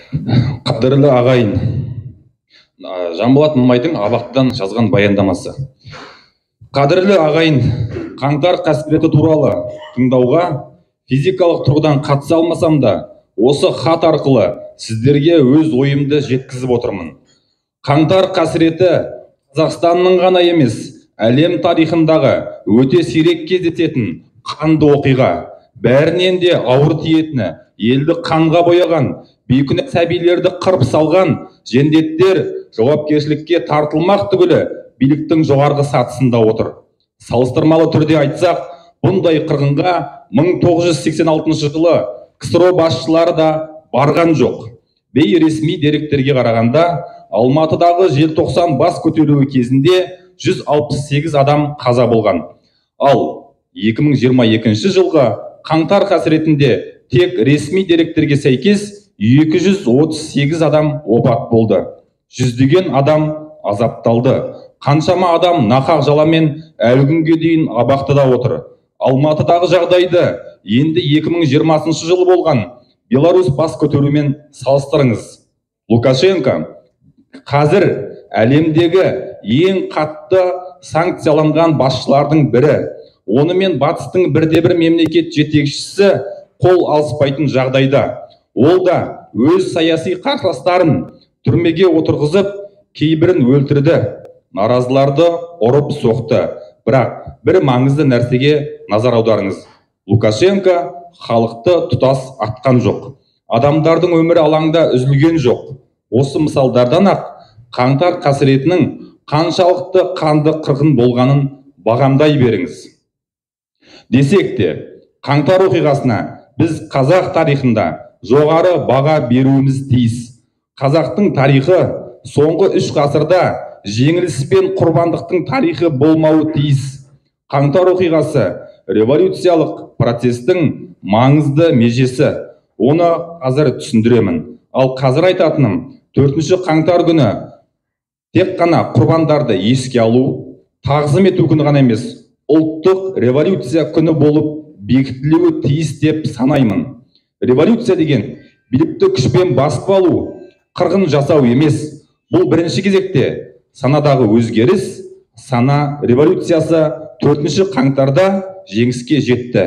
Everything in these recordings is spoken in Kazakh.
Қадірлі ағайын, Жанболат Мамайдың абақтыдан жазған баяндамасы. Қадірлі ағайын, қаңтар қасіреті туралы тыңдауға физикалық тұрғыдан қатыса алмасам да, осы хат арқылы сіздерге өз ойымды жеткізіп отырмын. Қаңтар қасіреті Қазақстанның ғана емес, әлем тарихындағы өте сирек кездесетін қанды оқиға. Бәрінен де ауыр тиетіні, елді қанға бояған, бейкүнә сәбилерді қырып салған жендеттер жауапкершілікке тартылмақ түгілі биліктің жоғарғы сатысында отыр. Салыстырмалы түрде айтсақ, бұндай қырғынға 1986 жылы КСРО басшылары да барған жоқ. Бейресми деректерге қарағанда, Алматыдағы желтоқсан бас көтеруі кезінде 168 адам қаза болған. Ал 2022 жылғы қаңтар қасіретінде тек ресми деректерге сәйкес 238 адам опат болды. Жүздеген адам азапталды. Қаншама адам нақақ жаламен әлі күнге дейін абақтыда отыр. Алматыдағы жағдайды енді 2020 жылы болған Беларусь бас көтерумен салыстырыңыз. Лукашенко қазір әлемдегі ең қатты санкцияланған басшылардың бірі. Онымен батыстың бірде-бір мемлекет жетекшісі қол алыспайтын жағдайда. Ол да өз саяси қарсыластарын түрмеге отырғызып, кейбірін өлтірді, наразыларды ұрып соқты. Бірақ бір маңызды нәрсеге назар аударыңыз. Лукашенко халықты тұтас атқан жоқ. Адамдардың өмірі алаңда үзілген жоқ. Осы мысалдардан ақ қаңтар қасіретінің қаншалықты қанды қырғын болғанын бағамдай беріңіз. Десек те, қаңтар оқиғасына біз қазақ тарихында жоғары баға беруіміз тиіс. Қазақтың тарихы соңғы 3 ғасырда жеңіліс пен құрбандықтың тарихы болмауы тиіс. Қаңтар оқиғасы революциялық процестің маңызды межесі. Оны қазір түсіндіремін. Ал қазір айтатыным, 4 қаңтар күні тек қана құрбандарды еске алу, тағзым ету күні ғана емес, ұлттық революция күні болып бекітілуі тиіс деп санаймын. Революция деген билікті күшпен басып алу, қырғын жасау емес. Бұл бірінші кезекте санадағы өзгеріс, сана революциясы 4 қаңтарда жеңіске жетті.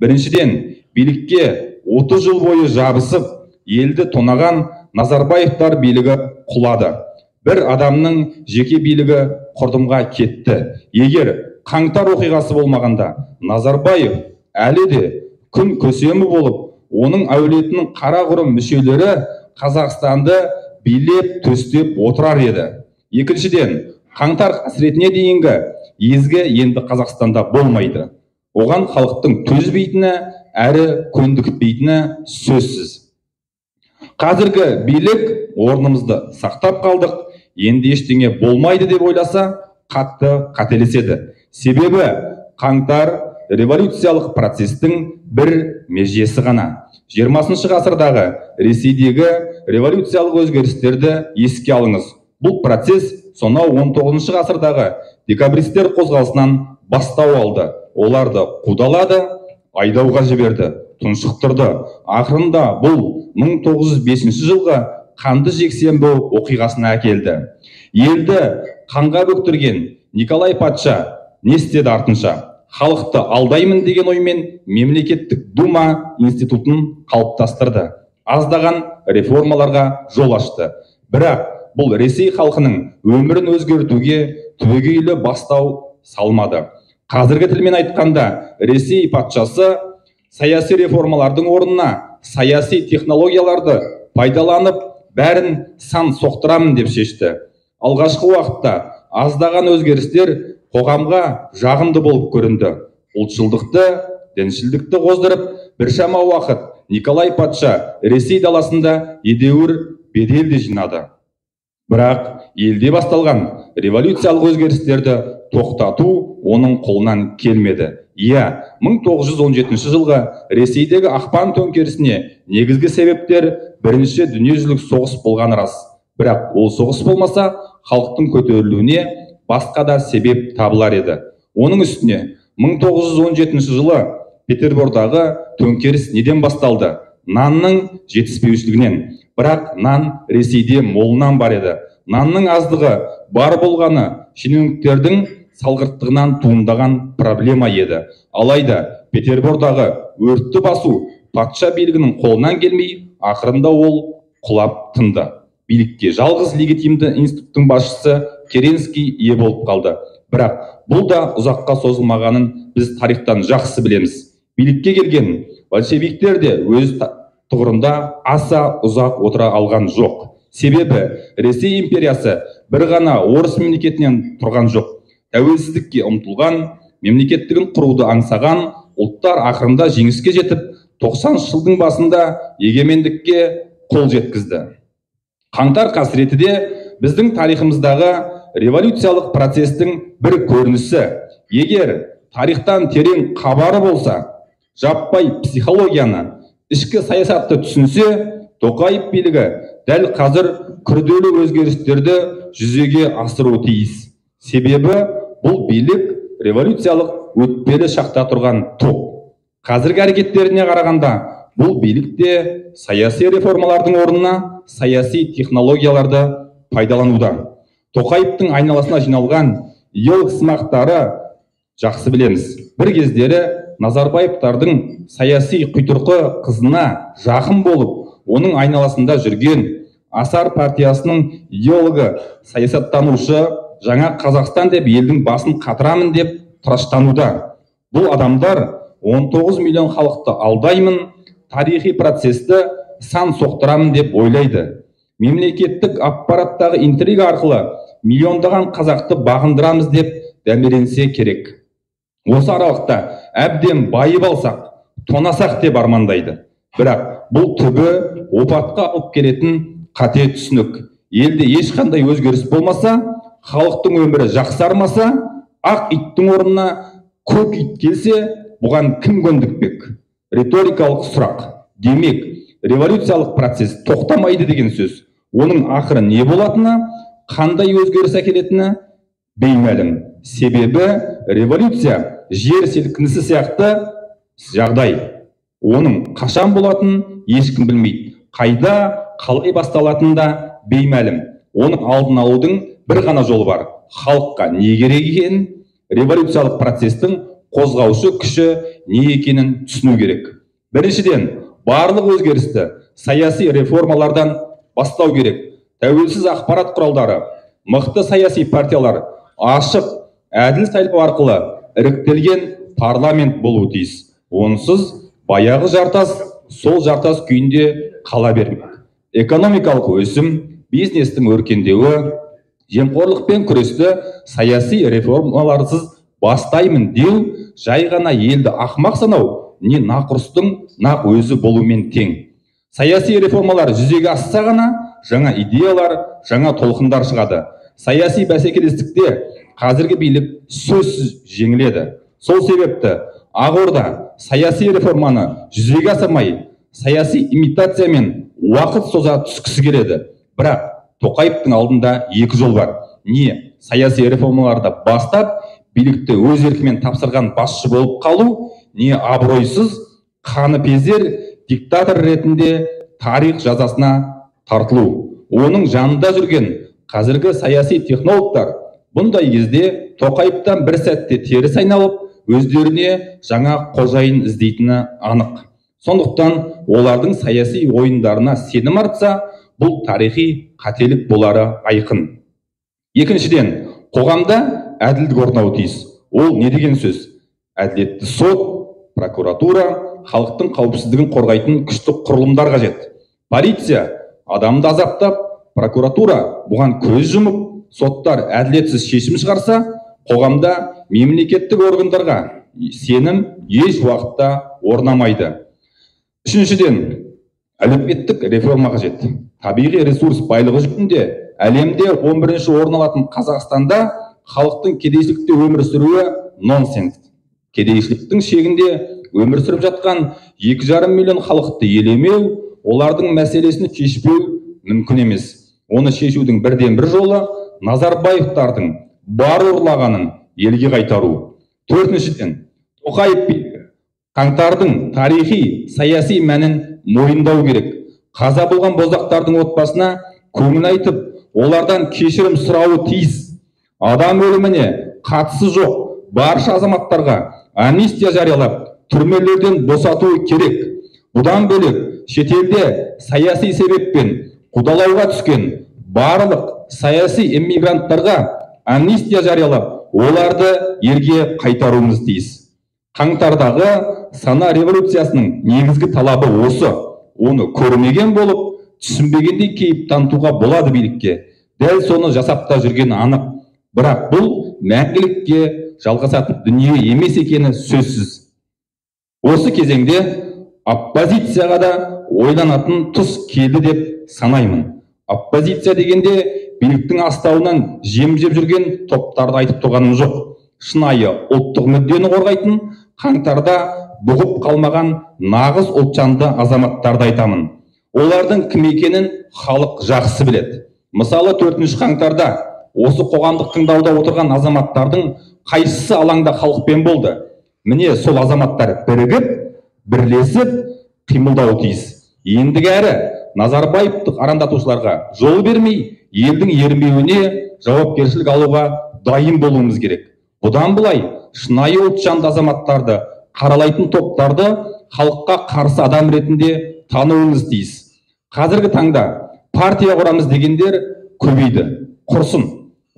Біріншіден, билікке 30 жыл бойы жабысып, елді тонаған Назарбаевтар билігі құлады. Бір адамның жеке билігі құрдымға кетті. Егер қаңтар оқиғасы болмағанда, Назарбаев әлі де күн көсемі болып, оның әулетінің қара құрым мүшелері Қазақстанды билеп төстеп отырар еді. Екіншіден, қаңтар қасіретіне дейінгі езгі енді Қазақстанда болмайды. Оған халықтың төзбейтіні, әрі көндікпейтіні сөзсіз. Қазіргі билік орнымызды сақтап қалдық, енді ештеңе болмайды деп ойласа, қатты қателеседі. Себебі қаңтар революциялық процестің бір межесі ғана. 20 ғасырдағы Ресейдегі революциялық өзгерістерді еске алыңыз. Бұл процесс сонау 19 ғасырдағы декабристер қозғалысынан бастау алды. Оларды қудалады, айдауға жіберді, тұншықтырды. Ақырында бұл 1905 жылғы қанды жексенбі оқиғасына әкелді. Елді қанға бөктірген Николай патша не істеді артынша? Халықты алдаймын деген оймен мемлекеттік дума институтын қалыптастырды. Аздаған реформаларға жол ашты. Бірақ бұл Ресей халқының өмірін өзгертуге түбегейлі бастау салмады. Қазіргі тілмен айтқанда, Ресей патшасы саяси реформалардың орнына саяси технологияларды пайдаланып, бәрін сан соқтырамын деп шешті. Алғашқы уақытта аздаған өзгерістер қоғамға жағымды болып көрінді. Ұлтшылдықты, діншілдікті қоздырып, біршама уақыт Николай патша Ресей даласында едәуір бедел де жинады. Бірақ елде басталған революциялық өзгерістерді тоқтату оның қолынан келмеді. Иә, 1917 жылғы Ресейдегі ақпан төңкерісіне негізгі себептер бірінші дүниежүзілік соғыс болғаны рас. Бірақ ол соғыс болмаса, халықтың көтерілуіне басқа да себеп табылар еді. Оның үстіне 1917 жылы Петербордағы төңкеріс неден басталды? Нанның жетіспеушілігінен. Бірақ нан Ресейде молынан бар еді. Нанның аздығы бар болғаны шенеуніктердің салғырттығынан туындаған проблема еді. Алайда Петербордағы өртті басу патша билігінің қолынан келмей, ақырында ол құлап тынды. Билікке жалғыз легитимді институттың басшысы Керенский ие болып қалды. Бірақ бұл да ұзаққа созылмағанын біз тарихтан жақсы білеміз. Билікке келген большевиктер де өз тұғырында аса ұзақ отыра алған жоқ. Себебі Ресей империясы бір ғана орыс мемлекетінен тұрған жоқ. Тәуелсіздікке ұмтылған, мемлекеттігін құруды аңсаған ұлттар ақырында жеңіске жетіп, 90 жылдың басында егемендікке қол жеткізді. Қаңтар қасіреті де біздің тарихымыздағы революциялық процестің бір көрінісі. Егер тарихтан терең хабары болса, жаппай психологияны, ішкі саясатты түсінсе, Тоқаев билігі дәл қазір күрделі өзгерістерді жүзеге асыруы тиіс. Себебі бұл билік революциялық өтпелі шақта тұрған топ. Қазіргі әрекеттеріне қарағанда, бұл билік те саяси реформалардың орнына саяси технологияларды пайдалануда. Тоқаевтың айналасына жиналған идеолог сымақтары жақсы білеміз. Бір кездері Назарбаевтардың саяси құйтырқы қызына жақын болып, оның айналасында жүрген Асар партиясының идеологы, саясаттанушы Жаңа Қазақстан деп елдің басын қатырамын деп тыраштануда. Бұл адамдар 19 миллион халықты алдаймын, тарихи процесті сан соқтырамын деп ойлайды. Мемлекеттік аппараттағы интрига арқылы миллиондаған қазақты бағындырамыз деп дәмеленсе керек. Осы аралықта әбден байып алсақ, тонасақ деп армандайды. Бірақ бұл түбі опатқа алып келетін қате түсінік. Елде ешқандай өзгеріс болмаса, халықтың өмірі жақсармаса, ақ иттің орнына көк ит келсе, бұған кім көндікпек? Риторикалық сұрақ. Демек, революциялық процесс тоқтамайды деген сөз. Оның ақыры не болатыны, қандай өзгеріс әкелетіні беймәлім. Себебі революция жер сілкінісі сияқты жағдай. Оның қашан болатынын ешкім білмейді. Қайда, қалай басталатыны да беймәлім. Оның алдын алудың бір ғана жолы бар. Халыққа не керек екенін, революциялық процестің қозғаушы күші не екенін түсіну керек. Біріншіден, барлық өзгерісті саяси реформалардан бастау керек. Тәуелсіз ақпарат құралдары, мықты саяси партиялар, ашық, әділ сайлау арқылы іріктелген парламент болуы тиіс. Онсыз баяғы жартас сол жартас күйінде қала бермек. Экономикалық өсім, бизнестің өркендеуі, жемқорлықпен күресті саяси реформаларсыз бастаймын деу жай ғана елді ақымақ санау, не нақұрыстың нақ өзі болумен тең. Саяси реформалар жүзеге асса ғана жаңа идеялар, жаңа толқындар шығады. Саяси бәсекелестікте қазіргі билік сөзсіз жеңіледі. Сол себепті Ақорда саяси реформаны жүзеге асырмай, саяси имитациямен уақыт соза түскісі келеді. Бірақ Тоқаевтың алдында екі жол бар. Не саяси реформаларды бастап, билікті өз еркімен тапсырған басшы болып қалу, не абыройсыз, қаныпезер диктатор ретінде тарих жазасына тартылу. Оның жанында жүрген қазіргі саяси технологтар бұндай кезде Тоқаевтан бір сәтте теріс айналып, өздеріне жаңа қожайын іздейтіні анық. Сондықтан олардың саяси ойындарына сенім артса, бұл тарихи қателік болары айқын. Екіншіден, қоғамда әділдік орнауы тиіс. Ол не деген сөз? Әділетті сот, прокуратура, халықтың қауіпсіздігін қорғайтын күшті құрылымдар қажет. Полиция адамды азаптап, прокуратура бұған көз жұмып, соттар әділетсіз шешім шығарса, қоғамда мемлекеттік органдарға сенім еш уақытта орнамайды. Үшіншіден, әлеуметтік реформа қажет. Табиғи ресурс байлығы жөнінде әлемде 11-ші орын алатын Қазақстанда халықтың кедейшілікте өмір сүруі нонсенс. Кедейшіліктің шегінде өмір сүріп жатқан 2,5 миллион халықты елемеу, олардың мәселесін шешпеу мүмкін емес. Оны шешудің бірден бір жолы Назарбаевтардың бар ұрлағанын елге қайтару. Төртіншіден, Тоқаев билігі Қаңтардың тарихи, саяси мәнін мойындау керек. Қаза болған боздақтардың отбасына көңіл айтып, олардан кешірім сұрауы тиіс. Адам өліміне қатысы жоқ барша азаматтарға амнистия жариялап, түрмелерден босатуы керек. Бұдан бөлек, шетелде саяси себеппен қудалауға түскен барлық саяси эмигранттарға амнистия жариялап, оларды елге қайтаруымыз тиіс. Қаңтардағы сана революциясының негізгі талабы осы. Оны көрмеген болып, түсінбегендей кейіп танытуға болады билікке. Дәл соны жасап та жүргені анық. Бірақ бұл мәңгілікке жалғасатын дүние емес екені сөзсіз. Осы кезеңде оппозицияға да ойланатын тұс келді деп санаймын. Оппозиция дегенде биліктің астауынан жем жеп жүрген топтарды айтып тұрғаным жоқ. Шынайы ұлттық мүддені қорғайтын, қаңтарда бұғып қалмаған нағыз ұлтжанды азаматтарды айтамын. Олардың кім екенін халық жақсы біледі. Мысалы, 4 қаңтарда осы қоғамдық тыңдауда отырған азаматтардың қайсысы алаңда халықпен болды? Міне, сол азаматтар бірігіп, бірлесіп қимылдауы тиіс. Ендігі әрі Назарбаевтық арандатушыларға жол бермей, елдің ермеуіне жауапкершілік алуға дайын болуымыз керек. Бұдан былай шынайы ұлтжанды азаматтарды қаралайтын топтарды халыққа қарсы адам ретінде тануымыз тиіс. Қазіргі таңда партия құрамыз дегендер көбейді. Құрсын.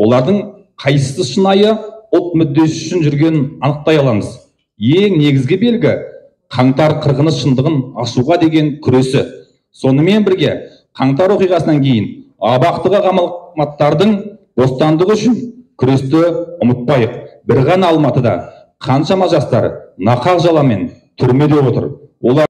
Олардың қайсысы шынайы ұлт мүддесі үшін жүргенін анықтай аламыз. Ең негізгі белгі қаңтар қырғыны шындығын ашуға деген күресі. Сонымен бірге қаңтар оқиғасынан кейін абақтыға қамалғандардың бостандығы үшін күресті ұмытпайық. Бір ғана Алматыда қаншама жастар нақақ жаламен түрмеде отыр. Олар